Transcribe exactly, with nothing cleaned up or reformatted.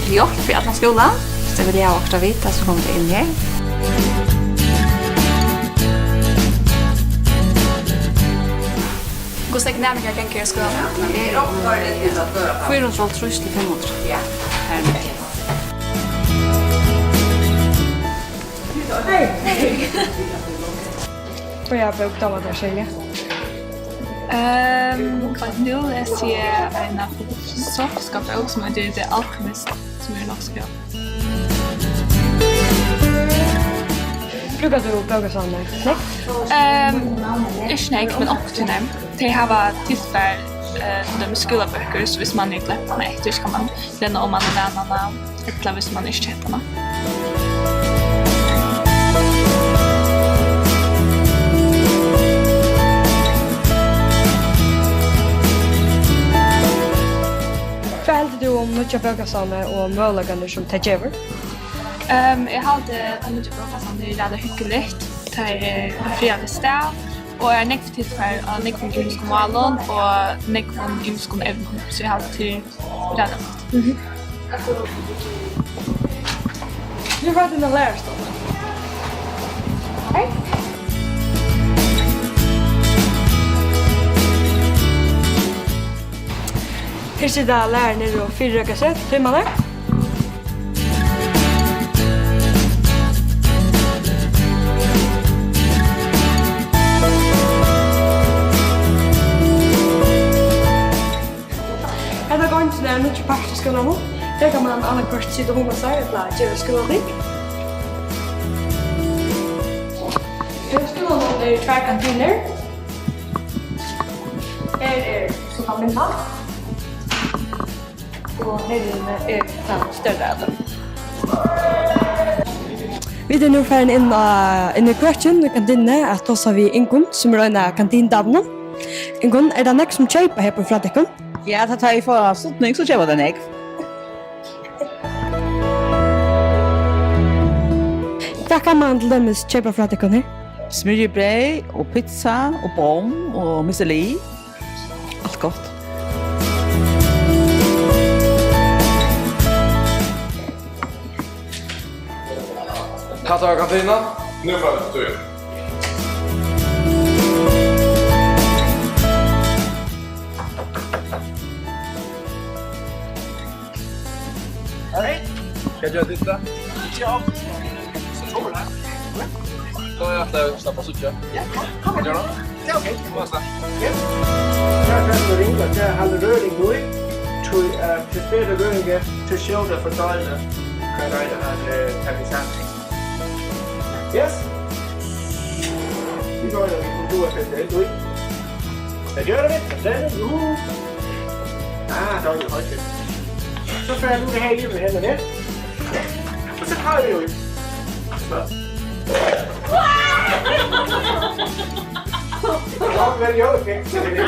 Hjálp fyri allan skúlan. Viss tey vilja hava okkurt at vita, so koma tey inn her. Hvussu nógvir næmingar ganga í skúlanum? Tað er, eh, fýra hundrað og hálvtrýss til fimm hundrað. Ja. Har er nógv. Hvørja bók dámar tær serliga? Ehm, akkurát nú lesi eg eina filosofiska bók sum eitur The Alchemist, sum er nokk so góð. Brúkar tú bókasavnið nógv? Ehm, ikki nógv, men onkuntíð. Tey hava tilfar, eh, til dømis skúlabøkur, so viss mann hevur gloymt hana eftir, so kann mann lena oman og læna hana, ella viss mann ikki keypti hana. Hvat heldur tú um nýggja bókasavnið og møguleikarnar, sum tað gevur? Ehm, eg haldi, at nýggja bókasavnið er ræðuliga hugnaligt. Tað er ein friðarlig stað, og er nógv tilfar á nógvum ymiskum málum og nógvum ymiskum evnum, so eg haldi, tað er ræðuliga flott. Mhm. Nú fara vit inn á lærarastovuna. Hey. Her sita lærararnir og fyrireika seg, tímarnar. Hetta er gongdin av nýggja parti í skúlanum. Her kann mann annaðhvørt sita og hugna sær ella gera skúlating. Her í skúlanum eru tvær kantinur. Her er so tann minsta. Og her inni er tann størri av teimum. Vit eru nú farin inn á, inn í køkin, í kantinuni, at tosa við Ingunn, sum er ein av kantinudømunum. Ingunn, er tað nógv, sum keypa her frá tykkum? Ja, tá, tá eg fái studning, so keypa tey nógv. Hvat kann mann til dømis keypa frá tykkum her? Smyrjibreyð og pizza og bomm og misli. Alt gott. Hatta var kantinan. Nú fara vit til tíðina. Hey. Hvat gera tit tá? So eg ætli at sleppa at síggja. Ja, kom, kom. Gera tað? Ja, ok. Kom, Asta. Ja. Her er ein ring, og der har røring nu, ikke? Til, eh, til bedre røring, til sjovt at fordøje, hva det er, der har, eh, taget sammen. Yes. Vi gør det, vi kan gå efter det, du ikke? Hvad gør vi? Hvad er det? Juhu. Ah, der var det højt. Så får jeg nu det her i med hænderne. Og så tager vi jo. Så. Kom, hvad er det, jo, okay. Så det er ikke